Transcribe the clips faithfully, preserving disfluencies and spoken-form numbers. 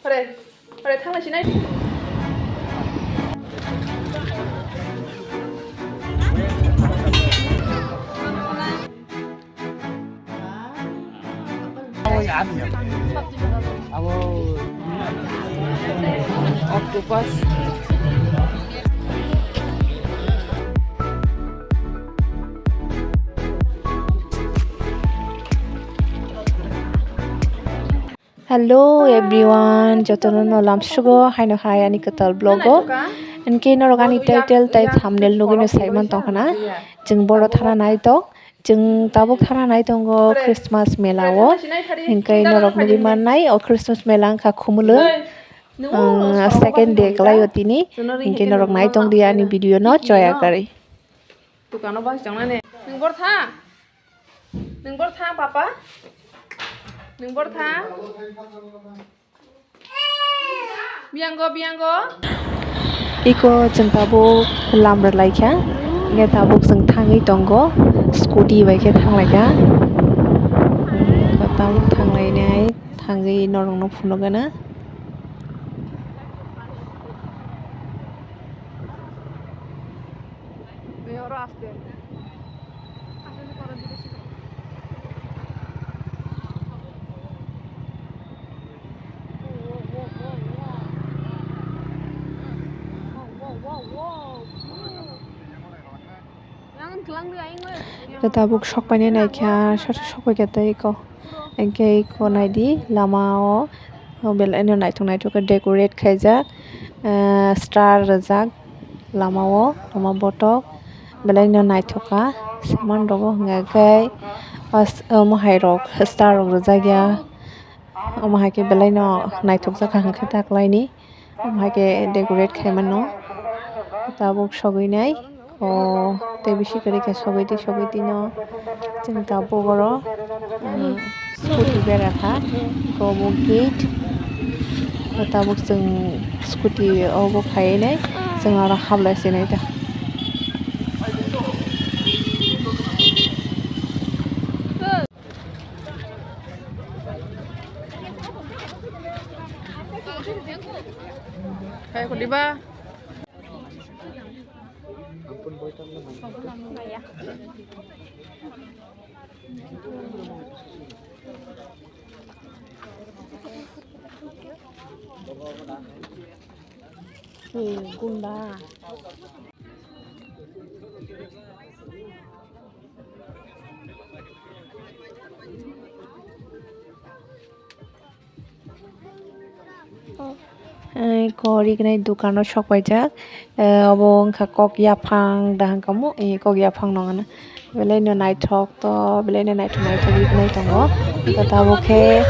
Hore, hore, thang lai sinai. Octopus. Hello everyone, jotono no lamsugo haino hai ani kwtal vlog o. Hinkhe norok ani title tai thumbnail nugwi no sai man tong khna. Chwng boro thana nai tong, chwng tabuk thana nai tongo Christmas mela o. Hinkhe norok nugwi mannai o Christmas mela wngkha Khumulwng. Ang second day kwlai o tini. Hinkhe norok nai tong di ani video no choya kwrwi. Dukano bang chongnani. Nwng bor tha? Nwng bor tha, papa? Nwng bor tha? Biyango, biyango. Iko chwng tabuk lam rwlaikha. Nge tabuk chwng thangwi tongo. Scooty bai khe thanglaikha. Iko tabuk thanglainai, thangwi norokno phunukgana. Tabuk sok painai naikha, sori sok paikha tei eko. Hingke eko naidi lama o, o belai no naitok naitok khe decorate khaijak, ah, star rijak lama o, lama botok belai no naithoka, saman rogo hwnga khe, omo hai rok star rok rijak ya, omo hai khe belai no naithok jak kha hwnkhe taklaini. Omo hai khe decorate khai mano. Tabuk sogwi nai. O tei bisi kwrwi khe sogwi twi sogwi twi no. Chwng tabuk oro, um, scooty bera kha. Eko bo gate. O tabuk chwng scooty obo khai nai. Chwng aro hablai se nai ta. Hai, kau di ba? Eh, gunda. Eh, kori gnai dukano sok paijak. Eh, obo wngkha kok yaphang da hwnkha mo? Eh, kok yaphang nw hwno. Belai no naithok to, belai no naithok naithok ri gnai tongo. Eko tabuk khe,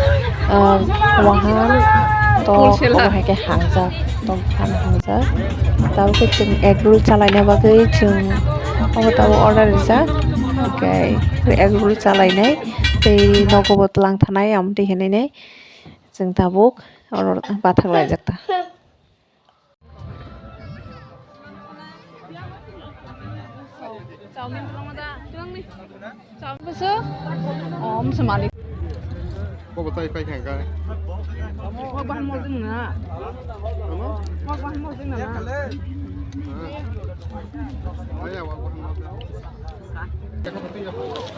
ah, wahan tok, obo hai khe hangjak, tok phan hangjak. Tabuk khe chwng egg roll chalaina bagwi chwng obo tabuk order rijak. Hwnkhe egg roll chalainai tei nogo bo twlang thanai, amtwi hinwi nai chwng tabuk oro bathak laijak ta. Chowmin rwma da, twlang ni. Chowmin bwswk? Om se malik. Bo bo tai pai khang ka. Bo baham mo jing na. Ano? Bo baham mo jing na.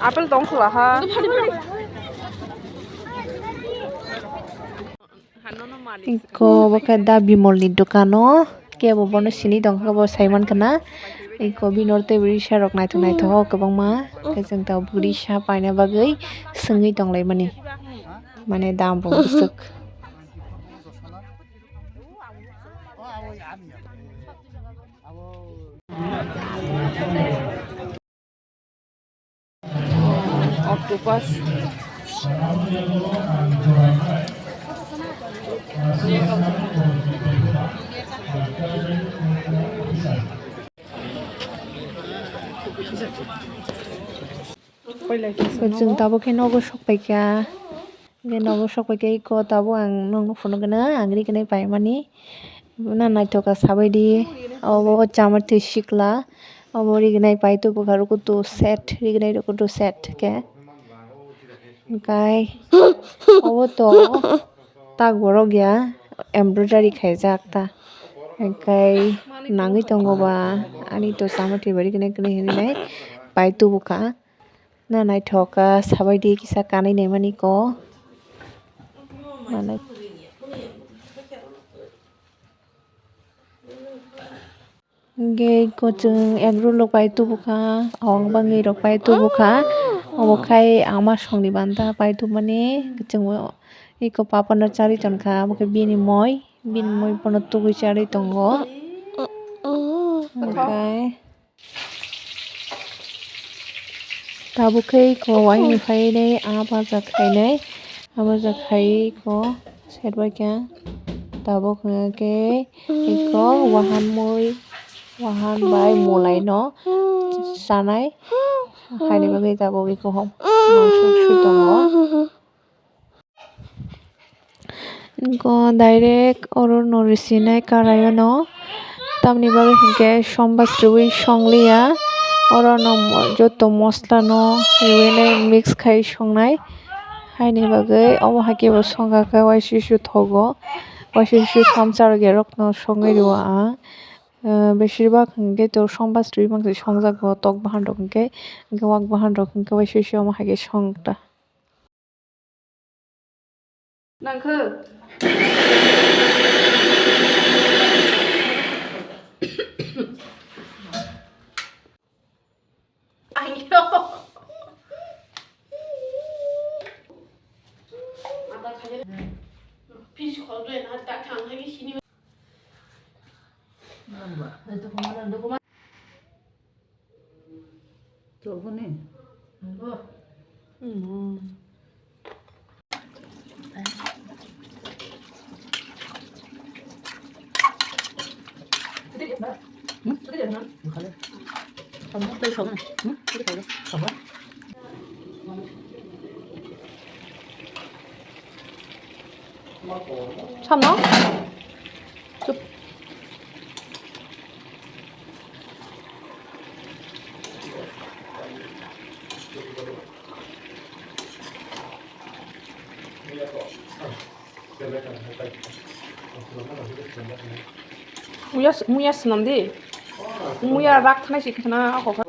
Apple tong khula ha. Eko bo khe Da Bimol ni dokan o, kebo bono sini tong khe bo sai man khna. Eko bini oro tei risa rok naithok naithok kwbangma, tei chwng tabuk risa paina bagwi swngwi tong lai mani, mane dam bo bwswk. Octopus. Chwng tabuk khe nogo sok paikha. Hwnkhe nogo sok paikhe eko tabuk ang nokno phunukgwna ang rignai paimani. Na naithoka sabaidi, obo chamaitwi sikla, obo rignai pai tubukha rukutu set, rignai rukutu set khe. Hwnkhe obo to tak borok ya, embroidery khaijak ta, hwnkhe nangwi tongo ba ani to chama thwi bai kwnwi kwnwi hinwi nai pai tubu kha. Na naithok kha, sabai di kisa kanwi naimani ko. Manai. Hwnkhe eko chwng egg roll rok pai tubu kha, awang bangwi rok pai tubu kha. Obo khai ama songni banta pai tubumani, chwngbo eko papa no charwi tong kha, obo khe bini moi, bini moi bono tugwi charwi tongo. Hwnkhe. Tabuk khe eko waini phainai, ah, baja khainai, ah, baja khai eko serbai kha. Tabuk hwnkhe eko wahan mui, wahan bai mwlai no chanai, haini bagwi tabuk eko mangso sui tongo. Eko direct oro no risinai karai o no, tamni bagwi hinkhe sombar riwi songliya, oro no joto mosola no riwi nai mix khai songnai, haini bagwi omo hai khe bo songkha khe uaisuisu thogo, uaisuisu samsa rok no songwi rwo ang, beshirbak hinkhe to sombar riwi mangsa songjago tok bahan rok hinkhe, hinkhe wak bahan rok hinkhe uaisuisu omo hai khe songkha. Nangkhe. Ayo. Pis khol doi na ta khang hai sini. Choboni. Sano? Chup. Muya, muya swnam di. Muya rak thanai si khna ako kha.